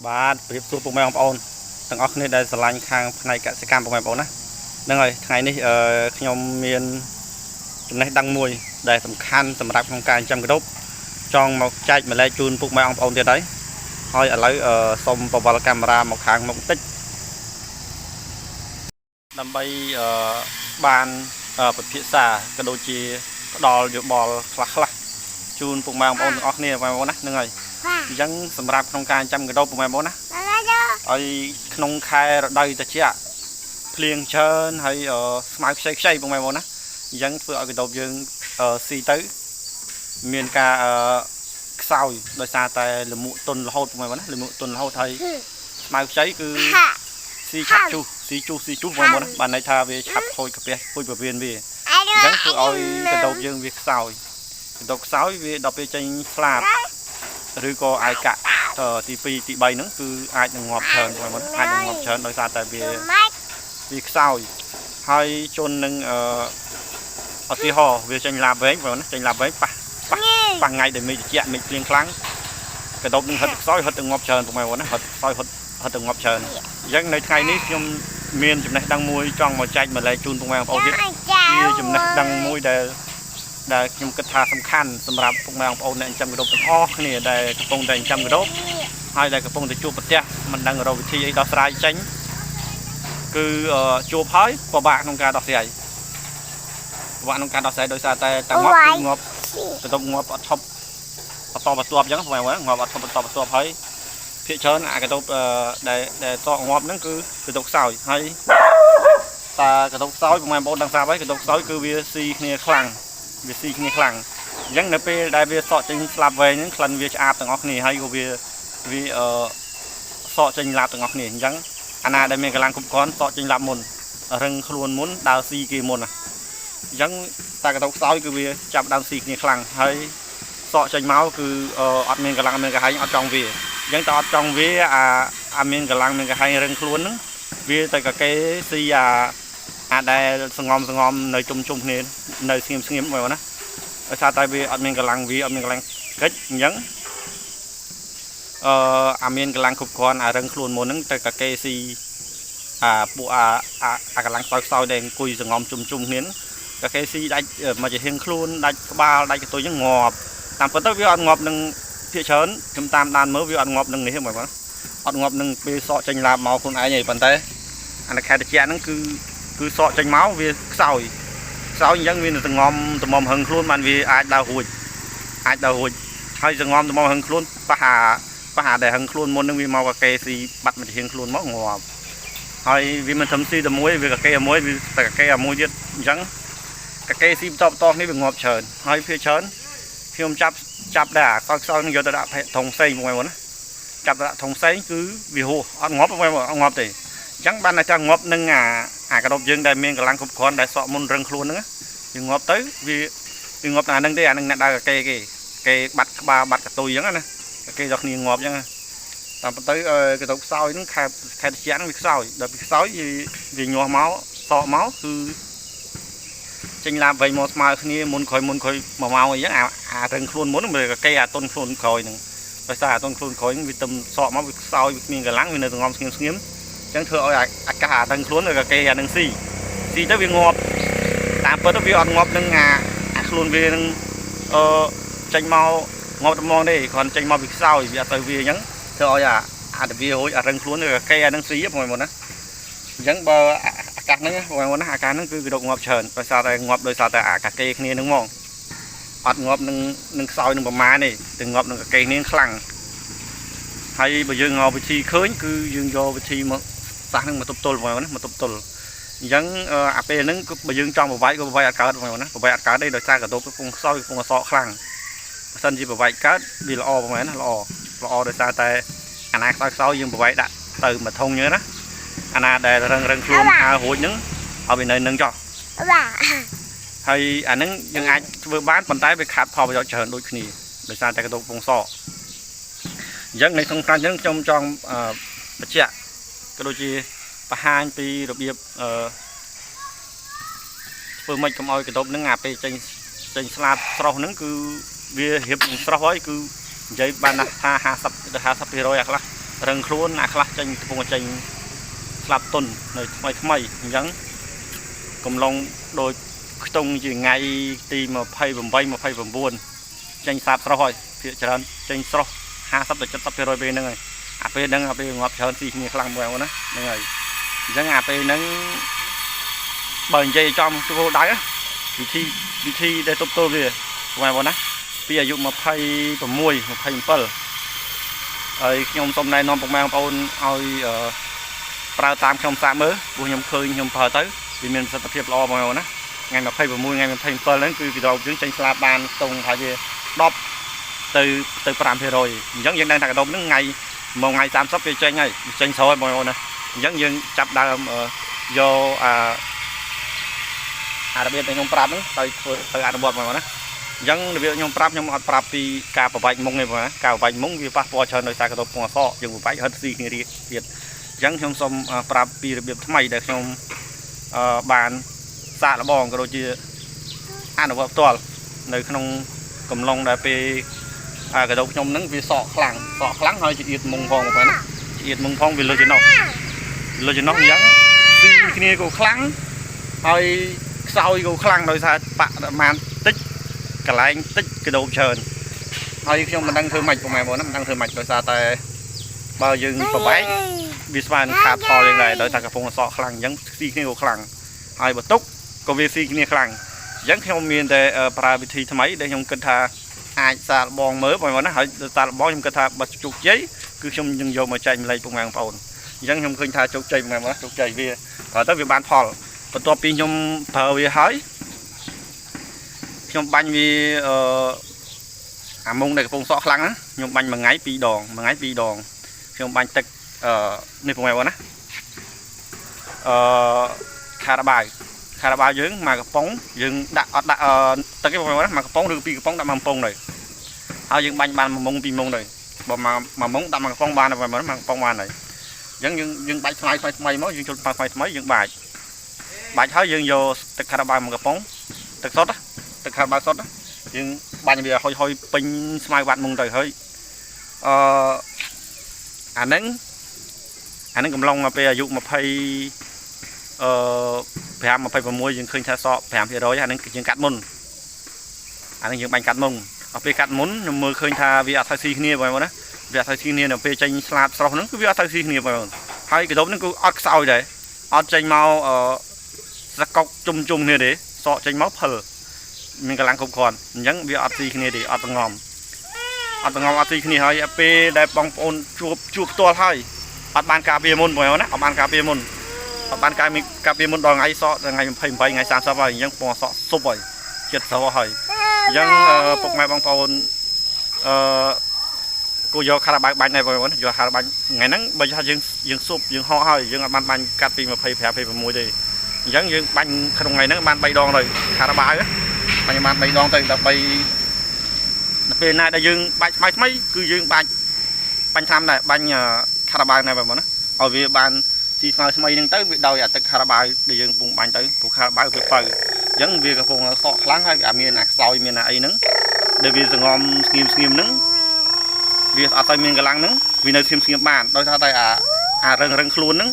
បាទជម្រាបសួរពុកម៉ែបងប្អូនទាំងអស់គ្នាដែលស្រឡាញ់ខាងផ្នែកកសិកម្មពុកម៉ែបងប្អូនណាហ្នឹងហើយថ្ងៃនេះអឺខ្ញុំមានចំណេះដឹងមួយដែលសំខាន់សម្រាប់ក្នុងការចិញ្ចឹមក្រដូបចង់មកចែករំលែកជូនពុកម៉ែបងប្អូនទៀតហើយហើយឥឡូវអឺសូមបង្វិលកាមេរ៉ាមកខាងមុខបន្តិចដើម្បីអឺបានអឺពិភាក្សាក៏ដូចជាផ្ដល់យោបល់ខ្លះៗជូនពុកម៉ែបងប្អូនទាំងអស់គ្នាបងប្អូនណាហ្នឹងហើយអញ្ចឹងសម្រាប់ក្នុងការចិញ្ចឹមក្រដូបពុកម៉ែបងប្អូនណា ហើយក្នុងខែរដូវត្រជាក់ភ្លៀងច្រើនហើយអឺស្មៅខ្ចីខ្ចីបងប្អូនណាអញ្ចឹងធ្វើឲ្យកណ្ដូបយើងអឺស៊ីទៅមានការអឺខ្សោយដោយសារតែលមួកទុនរហូតបងប្អូនណាលមួកទុនរហូតហើយស្មៅខ្ចីគឺស៊ីឆាប់ជុះស៊ីជុះស៊ីជុះបងប្អូនណាបានន័យថាវាឆាប់ខូចកាពះខូចពវៀនវាអញ្ចឹងធ្វើឲ្យកណ្ដូបយើងវាខ្សោយកណ្ដូបខ្សោយវាដល់ពេលចេញស្លាបឬក៏អាយកៈ អឺទី2ទី3ហ្នឹងគឺអាចនឹងងាប់ច្រើនបងប្អូនអាចនឹងងាប់ច្រើនដោយសារតែវាវាខ្សោយហើយជន់នឹងអឺឧទាហរណ៍វាចេញឡាបវែងបងប្អូនណាចេញឡាបវែងប៉ះប៉ះប៉ះថ្ងៃដែលមេឃត្រជាក់មេឃភ្លៀងខ្លាំងកណ្ដុបនឹងហិតខ្សោយហិតទៅងាប់ច្រើនបងប្អូនណាហិតខ្សោយហិតហិតទៅងាប់ច្រើនអញ្ចឹងនៅថ្ងៃនេះខ្ញុំមានចំណេះដឹងមួយចង់មកចែករំលែកជូនពុកម៉ែបងប្អូនទៀតជាចំណេះដឹងមួយដែលដែលខ្ញុំគិតថាសំខាន់សម្រាប់ពុកម៉ែបងប្អូនអ្នកចិញ្ចឹមកណ្ដុបទាំងអស់គ្នាដែលកំពុងតែចិញ្ចឹមកណ្ដុប ហើយដែលកំពុងតែជួបប្រទះមិនដឹងរកវិធីអីដោះស្រាយចេញគឺអឺជួបហើយពិបាកក្នុងការដោះស្រាយពិបាកក្នុងការដោះស្រាយដោយសារតែតាងាប់គឺងាប់ទៅទៅងាប់អត់ឈប់បន្តបន្ទាប់អញ្ចឹងបងប្អូនងាប់អត់ឈប់បន្តបន្ទាប់ហើយភាគច្រើនអាកន្ទប់ដែលដែលតកងាប់ហ្នឹងគឺកន្ទប់ខ្សោយហើយតាកន្ទប់ខ្សោយបងប្អូនដឹងស្រាប់ហើយកន្ទប់ខ្សោយគឺវាស៊ីគ្នាខ្លាំងវាស៊ីគ្នាខ្លាំងអញ្ចឹងនៅពេលដែលវាសក់ចេញស្លាប់វែងហ្នឹងក្លិនវាឆ្អាបទាំងអស់គ្នាហើយក៏វា វាអឺសក់ចេញឡាបទាំងអស់គ្នាអញ្ចឹងអាណាដែលមានកម្លាំងគ្រប់គ្រាន់សក់ចេញឡាបមុនរឹងខ្លួនមុនដើរស៊ីគេមុនណាអញ្ចឹងតាកតុកខ្សោយគឺវាចាប់ដើមស៊ីគ្នាខ្លាំងហើយសក់ចេញមកគឺអត់មានកម្លាំងអត់មានកាហែងអត់ចង់វាអញ្ចឹងតើអត់ចង់វាអាអាមានកម្លាំងមានកាហែងរឹងខ្លួនហ្នឹងវាទៅកកេស៊ីអាអាដែលសងំសងំនៅជុំជុំគ្នានៅស្ងៀមស្ងៀមមកណាដោយសារតែវាអត់មានកម្លាំងវាអត់មានកម្លាំងកិច្ចអញ្ចឹង អឺអាមានកម្លាំងគ្រប់គ្រាន់អារឹងខ្លួនមុនហ្នឹងទៅកាកេស៊ីអាពួកអាអាអាកម្លាំងខ្សោយខ្សោយដែលអង្គុយសងំជុំជុំគ្នាហ្នឹងកាកេស៊ីដាច់មកជាហៀងខ្លួនដាច់ក្បាលដាច់កន្ទុយហ្នឹងងាប់តាមពិតទៅវាអត់ងាប់នឹងភាកច្រើនខ្ញុំតាមដានមើលវាអត់ងាប់នឹងនេះទេបងប្អូនអត់ងាប់នឹងពេលសក់ចេញឡាបមកខ្លួនឯងទេប៉ុន្តែអានខែត្រជាក់ហ្នឹងគឺគឺសក់ចេញមកវាខ្សោយខ្សោយអញ្ចឹងវានៅសងំតម្រឹងខ្លួនបានវាអាចដើររួចអាចដើររួចហើយសងំតម្រឹងខ្លួនប៉ះអា ប៉ះអាដែលហឹងខ្លួនមុននឹងវាមកកាកេស៊ីបាត់មកជាងខ្លួនមកងាប់ហើយវាមិនធំស៊ីតែមួយវាកាកេមួយវាតែកាកេអាមួយទៀតអញ្ចឹងកាកេស៊ីបន្តបន្តគ្នាវាងាប់ច្រើនហើយភាគច្រើនខ្ញុំចាប់ចាប់ដែរអាខ្សោយខ្សោយនឹងយកទៅដាក់ធុងផ្សេងបងប្អូនណាចាប់ទៅដាក់ធុងផ្សេងគឺវាហួសអត់ងាប់បងប្អូនអត់ងាប់ទេអញ្ចឹងបានតែថាងាប់នឹងអាអាកដប់យើងដែលមានកម្លាំងគ្រប់គ្រាន់ដែលសក់មុនរឹងខ្លួនហ្នឹងវាងាប់ទៅវាវាងាប់តែអាហ្នឹងទេអាហ្នឹងអ្នកដើរកាកេគេគេបាត់ក្បាលបាត់កតុយអញ្ចឹងណា គេដល់គ្នាងាប់អញ្ចឹងតាមពិតទៅកតុកខ្សោយហ្នឹងខែខែត្រជាក់ហ្នឹងវាខ្សោយដល់វាខ្សោយវាញាស់មកសក់មកគឺចេញឡាបវែងមកស្មើគ្នាមុនក្រោយមុនក្រោយមួយម៉ោងអីចឹងអាអារឹងខ្លួនមុនវាគេអាតុនខ្លួនក្រោយហ្នឹងដោយសារអាតុនខ្លួនក្រោយហ្នឹងវាទឹមសក់មកវាខ្សោយវាគ្មានកម្លាំងវានៅសងំស្ងៀមស្ងៀមអញ្ចឹងធ្វើឲ្យអាកាសអារឹងខ្លួនក៏គេអានឹងស៊ីស៊ីទៅវាងាប់តាមពិតទៅវាអត់ងាប់នឹងអាអាខ្លួនវានឹងអឺចេញមក ងាប់ត្មងទេគ្រាន់ចេញមកវាខ្សោយវាអត់ទៅវាអញ្ចឹងធ្វើឲ្យអាអាទៅវារួចអារឹងខ្លួនគេអានឹងស៊ីបងប្អូនណាអញ្ចឹងបើអាកាសហ្នឹងបងប្អូនណាអាកាសហ្នឹងគឺវាដកងាប់ច្រើនដោយសារតែងាប់ដោយសារតែអាកាកេគ្នាហ្នឹងហ្មងអត់ងាប់នឹងនឹងខ្សោយនឹងប្រមាណទេទៅងាប់នឹងកាកេគ្នាខ្លាំងហើយបើយើងងវិធីឃើញគឺយើងយកវិធីមកសាសហ្នឹងមកទប់ទល់បងប្អូនណាមកទប់ទល់អញ្ចឹងអាពេលហ្នឹងបើយើងចង់បវាយក៏បវាយអត់កើតបងប្អូនណាបវាយអត់កើតទេដោយសារកដប់កំពុងខ្សោយកំពុងអសក់ខ្លាំង បើសិនជាប្រវាយកើតវាល្អប្រហែលណាល្អល្អដោយសារតែអាណាខ្សោយខ្សោយយើងប្រវាយដាក់ទៅមួយធុងអញ្ចឹងណាអាណាដែលរឹងរឹងខ្លួនហើរួចហ្នឹងឲ្យវានៅនឹងចុះហើយអាហ្នឹងយើងអាចធ្វើបានប៉ុន្តែវាខាត់ផលប្រយោជន៍ច្រើនដូចគ្នាដោយសារតែកតុកពងសក់អញ្ចឹងនៅក្នុងផ្នែកហ្នឹងខ្ញុំចង់បញ្ជាក់ក៏ដូចជាបង្ហាញពីរបៀបអឺធ្វើម៉េចកុំឲ្យកតុបហ្នឹងអាពេលចេញចេញស្លាបស្រស់ហ្នឹងគឺ វារៀបនឹងស្រស់ហើយគឺនិយាយបានថា50ទៅ50%អាខ្លះ រឹងខ្លួនអាខ្លះចេញកំពុងតែចេញស្លាប់ទុននៅថ្មីថ្មីអញ្ចឹងកំឡុងដូចខ្ទង់ជាថ្ងៃទី28 29ចេញសាបស្រស់ហើយភាគច្រើនចេញស្រស់50ទៅ70%ពេលហ្នឹងហើយអាពេលហ្នឹងអាពេលងាប់ច្រើនស៊ីគ្នាខ្លាំងបងប្អូនណាហ្នឹងហើយអញ្ចឹងអាពេលហ្នឹងបើនិយាយចំគោលដៅវិធីវិធីដែលទប់ទល់វាបងប្អូនណាពីអាយុ26 27ហើយខ្ញុំសូមណែនាំពុកម៉ែបងប្អូនឲ្យប្រើតាមខ្ញុំសាកមើលព្រោះខ្ញុំឃើញខ្ញុំប្រើទៅវាមានប្រសិទ្ធភាពល្អបងប្អូនណាថ្ងៃ26ថ្ងៃ27ហ្នឹងគឺពីដល់យើងចេញស្លាបបានខ្ទង់ប្រហែលជា10ទៅទៅ5%អញ្ចឹងយើងដឹងថាកដុំហ្នឹងថ្ងៃមកថ្ងៃ30វាចេញហើយវាចេញស្រួយបងប្អូនណាអញ្ចឹងយើងចាប់ដើមយកអាអារបៀបដែលខ្ញុំប្រាប់ហ្នឹងទៅធ្វើទៅអនុវត្តបងប្អូនណាអញ្ចឹងរបៀបខ្ញុំប្រាប់ខ្ញុំអត់ប្រាប់ពីការប្របាច់មុងទេបងណាការប្របាច់មុងវាប៉ះពាល់ច្រើនដោយសារកដុំពងអសក់យើងប្របាច់ហិតស៊ីគ្នាទៀតអញ្ចឹងខ្ញុំសូមប្រាប់ពីរបៀបថ្មីដែលខ្ញុំបានសាកល្បងក៏ដូចជាអនុវត្តផ្ទាល់នៅក្នុងកំឡុងដែលពេលអាកដុំខ្ញុំហ្នឹងវាសក់ខ្លាំងសក់ខ្លាំងហើយចៀតមុងផងបងប្អូនណាចៀតមុងផងវាលើចំណុះលើចំណុះអញ្ចឹងស៊ីគ្នាក៏ខ្លាំងហើយខ្សោយក៏ខ្លាំងដោយសារបរិមាណតិចកន្លែងតិចកដោបច្រើនហើយខ្ញុំមិនដឹងធ្វើម៉េចពុកម៉ែបងណាមិនដឹងធ្វើម៉េចដោយសារតែបើយើងប្របែកវាស្មើនឹងខាតផលយ៉ាងដែរដោយសារកំពុងសក់ខ្លាំងអញ្ចឹងស៊ីគ្នាក៏ខ្លាំងហើយបើទុកក៏វាស៊ីគ្នាខ្លាំងអញ្ចឹងខ្ញុំមានតែប្រើវិធីថ្មីដែលខ្ញុំគិតថាអាចសាកល្បងមើលបងប្អូនណាហើយសាកល្បងខ្ញុំគិតថាបើជោគជ័យគឺខ្ញុំនឹងយកមកចែកម្លែកពុកម៉ែបងប្អូនអញ្ចឹងខ្ញុំឃើញថាជោគជ័យពុកម៉ែបងប្អូនជោគជ័យវាប្រើទៅវាបានផលបន្ទាប់ពីខ្ញុំប្រើវាហើយខ្ញុំបាញ់វាអឺអាមុងដែលកំពុងសក់ខ្លាំងណាខ្ញុំបាញ់មួយថ្ងៃ2ដងមួយថ្ងៃ2ដងខ្ញុំបាញ់ទឹកអឺនេះពុកម៉ែបងប្អូនណាអឺខារ៉ាបាវខារ៉ាបាវយើងមកកំប៉ុងយើងដាក់អត់ដាក់ទឹកទេបងប្អូនណាមកកំប៉ុងឬពីរកំប៉ុងដាក់មកកំប៉ុងទៅហើយយើងបាញ់បានមួយមុងពីរមុងទៅបើមកមួយមុងដាក់មកកំប៉ុងបានបងប្អូនមកកំប៉ុងបានហើយអញ្ចឹងយើងយើងបាច់ថ្លៃថ្មីថ្មីមកយើងជុលថ្មីថ្មីយើងបាច់បាច់ហើយយើងយកទឹកខារ៉ាបាវមកកំប៉ុងទឹកសុទ្ធទឹកខារ៉ាបាវសុទ្ធយើងបាញ់វាហុយហុយពេញស្មៅបាត់មុងទៅហើយអឺអាហ្នឹងអាហ្នឹងកំឡុងមកពេលអាយុ20អឺ5 26យើងឃើញថាសក់5%អាហ្នឹងយើងកាត់មុនអាហ្នឹងយើងបាញ់កាត់មុនដល់ពេលកាត់មុនខ្ញុំមើលឃើញថាវាអត់សូវស៊ីគ្នាបងប្អូនណាវាអត់សូវស៊ីគ្នាដល់ពេលចេញស្លាបស្រស់ហ្នឹងគឺវាអត់សូវស៊ីគ្នាបងប្អូនហើយកដុំហ្នឹងគឺអត់ខ្សោយដែរអត់ចេញមកអឺសកុកជុំជុំគ្នាទេសក់ចេញមកផលមានកម្លាំងគ្រប់គ្រាន់អញ្ចឹងវាអត់ស៊ីគ្នាទេអត់សងំអត់សងំអត់ស៊ីគ្នាហើយពេលដែលបងប្អូនជួបជួបផ្ទាល់ហើយអត់បានការពារមុនបងប្អូនណាអត់បានការពារមុនអត់បានការមានការពារមុនដល់ថ្ងៃសក់ដល់ថ្ងៃ28ថ្ងៃ30ហើយអញ្ចឹងពណ៌សក់ស៊ុបហើយចិត្តស្រស់ហើយអញ្ចឹងពុកម៉ែបងប្អូនអឺគូយកខារ៉ាបាវបាញ់ដែរបងប្អូនយកខារ៉ាបាញ់ថ្ងៃហ្នឹងបើថាយើងយើងស៊ុបយើងហកហើយយើងអត់បានបាញ់កាត់ពី25 26ទេអញ្ចឹងយើងបាញ់ក្នុងថ្ងៃហ្នឹងបាន3ដងទៅខារ៉ាបាវបាញ់បាន3ដងទៅដើម្បីដល់ពេលណាដែលយើងបាច់ថ្មីថ្មីគឺយើងបាច់បាញ់ថ្នាំដែរបាញ់ខារ៉ាបាវដែរបងប្អូនណាឲ្យវាបានស៊ីស្មៅថ្មីហ្នឹងទៅវាដោយអាទឹកខារ៉ាបាវដែលយើងកំពុងបាញ់ទៅព្រោះខារ៉ាបាវវាបើអញ្ចឹងវាកំពុងសក់ខ្លាំងហើយវាមានអាខ្សោយមានអាអីហ្នឹងដែលវាសងំស្ងៀមស្ងៀមហ្នឹងវាអត់សូវមានកម្លាំងហ្នឹងវានៅស្ងៀមស្ងៀមបានដោយសារតែអាអារឹងរឹងខ្លួនហ្នឹង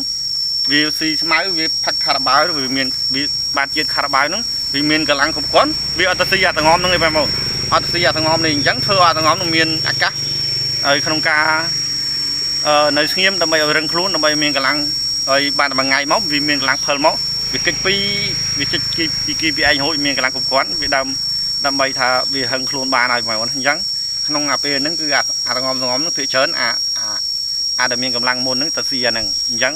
វាស៊ីស្មៅវាផឹកខារ៉ាបាវវាមានវាបានជាតិខារ៉ាបាវហ្នឹងវាមានកម្លាំងគ្រប់គ្រាន់វាអត់ទៅស៊ីអាតងំហ្នឹងឯងបងប្អូនអត់ទៅស៊ីអាតងំនេះអញ្ចឹងធ្វើឲ្យអាតងំនឹងមានអាកាសហើយក្នុងការអឺនៅស្ងៀមដើម្បីឲ្យរឹងខ្លួនដើម្បីមានកម្លាំងហើយបានតែមួយថ្ងៃមកវាមានកម្លាំងផលមកវាគិតពីវាគិតពីពីគីពីឯងរួចមានកម្លាំងគ្រប់គ្រាន់វាដើមដើម្បីថាវាហឹងខ្លួនបានហើយបងប្អូនអញ្ចឹងក្នុងអាពេលហ្នឹងគឺអាអាងំងំហ្នឹងភាគច្រើនអាអាអាដែលមានកម្លាំងមុនហ្នឹងទៅស៊ីអាហ្នឹងអញ្ចឹង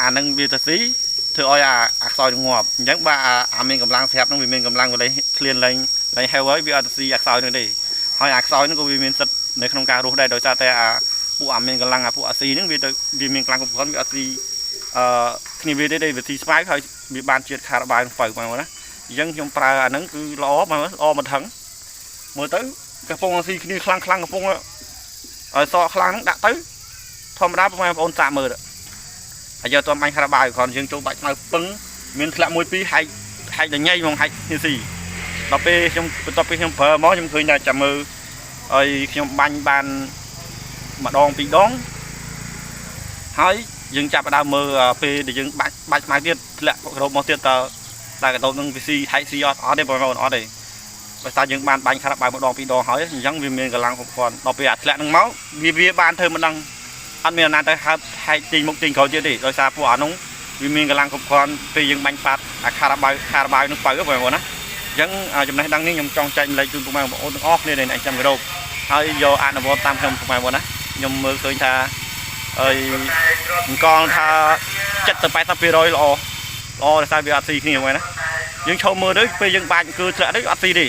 អាហ្នឹងវាទៅស៊ីធ្វើឲ្យអាអាខ្សោយនឹងងាប់អញ្ចឹងបើអាអាមានកម្លាំងស្រាប់ហ្នឹងវាមានកម្លាំងវាលែងឃ្លានលែងលែងហេវហើយវាអត់ទៅស៊ីអាខ្សោយហ្នឹងទេហើយអាខ្សោយហ្នឹងក៏វាមានសិទ្ធនៅក្នុងការរស់ដែរដោយសារតែអាពួកអាមានកម្លាំងអាពួកអាស៊ីហ្នឹងវាទៅវាមានកម្លាំងគ្រប់គ្រាន់វាអត់ស៊ីអឺគ្នាវាទេវាស៊ីស្មៅហើយវាបានជាតិខារ៉ាបាវបើបងប្អូនណាអញ្ចឹងខ្ញុំប្រើអាហ្នឹងគឺល្អបងប្អូនល្អមិនថឹងមើលទៅកំពុងស៊ីគ្នាខ្លាំងខ្លាំងកំពុងឲ្យសក់ខ្លាំងហ្នឹងដាក់ទៅធម្មតាបងប្អូនសាកមើលហើយយកតបាញ់ខារ៉ាបាវគ្រាន់យើងចូលបាច់ស្មៅពឹងមានធ្លាក់មួយពីរហែកហែកដល់ញ៉ៃហ្មងហែកគ្នាស៊ីដល់ពេលខ្ញុំបន្ទាប់ពីខ្ញុំប្រើមកខ្ញុំឃើញថាចាំមើលឲ្យខ្ញុំបាញ់បាន ម្ដងពីរដងហើយយើងចាប់ផ្ដើមមើលពេលដែលយើងបាច់បាច់ខ្មៅទៀតធ្លាក់កាដូបមកទៀតតើតែកាដូបនឹងវាស៊ីហែកស៊ីអត់អត់ទេបងប្អូនអត់ទេដោយសារយើងបានបាញ់ខារ៉ាបាវម្ដងពីរដងហើយអញ្ចឹងវាមានកម្លាំងគ្រប់គ្រាន់ដល់ពេលអាធ្លាក់នឹងមកវាវាបានធ្វើមិនដឹងអត់មានអាណាទៅហើបហែកទាញមុខទាញក្រោយទៀតទេដោយសារពួកអានោះវាមានកម្លាំងគ្រប់គ្រាន់ពេលយើងបាញ់ប៉ាត់អាខារ៉ាបាវខារ៉ាបាវនឹងបើបងប្អូនណាអញ្ចឹងចំណេះដឹងនេះខ្ញុំចង់ចែករំលែកជូនពុកម៉ែបងប្អូនទាំងអស់គ្នាដែលអ្នកចាំកាដូបហើយយកអនុវត្តតាមខ្ញុំពុកម៉ែបងប្អូនណាខ្ញុំមើលឃើញថាហើយអង្គលថា70ទៅ80%ល្អល្អដោយសារវាអត់ស៊ីគ្នាហ្នឹងណាយើងឈប់មើលទៅពេលយើងបាច់អង្គើធ្លាក់ទៅអត់ស៊ីទេ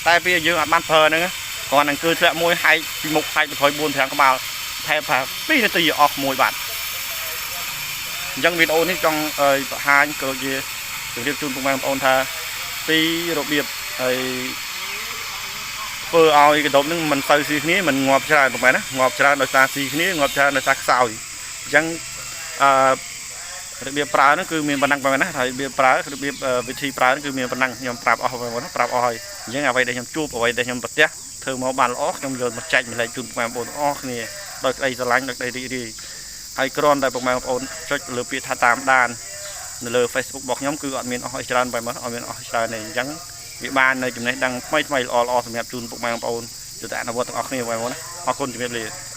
តែពេលយើងអត់បានប្រើហ្នឹងគ្រាន់អង្គើធ្លាក់មួយហែកពីមុខហែកទៅក្រោយ4 5ក្បាលថែមថា2នាទីអស់មួយបាត់អញ្ចឹងវីដេអូនេះចង់ឲ្យបង្ហាញក៏ដូចជាជម្រាបជូនពុកម៉ែបងប្អូនថាពីរបៀបហើយធ្វើឲ្យកណ្ដុបនឹងមិនសូវស៊ីគ្នាមិនងាប់ច្រើនពុកម៉ែណាងាប់ច្រើនដោយសារស៊ីគ្នាងាប់ច្រើនដោយសារខ្សោយអញ្ចឹងអឺរបៀបប្រើហ្នឹងគឺមានប៉ុណ្ណឹងប៉ុណ្ណាហើយរបៀបប្រើរបៀបវិធីប្រើហ្នឹងគឺមានប៉ុណ្ណឹងខ្ញុំប្រាប់អស់បងប្អូនប្រាប់អស់ហើយអញ្ចឹងអ្វីដែលខ្ញុំជួបអ្វីដែលខ្ញុំប្រទះធ្វើមកបានល្អខ្ញុំយកមកចែករំលែកជូនពុកម៉ែបងប្អូនអស់គ្នាដោយក្តីស្រឡាញ់ដោយក្តីរីករាយហើយគ្រាន់តែពុកម៉ែបងប្អូនចុចលើពាក្យថាតាមដាននៅលើ Facebook របស់ខ្ញុំគឺអត់មានអស់អីច្រើនបែបមកអត់មានអស់ច្រើនទេអញ្ចឹងវាបាននៅចំណេះដឹងថ្មីថ្មីល្អល្អសម្រាប់ជូនពុកម៉ែបងប្អូនទៅតែអនុវត្តទាំងអស់គ្នាបងប្អូនណាអរគុណជំរាបលា។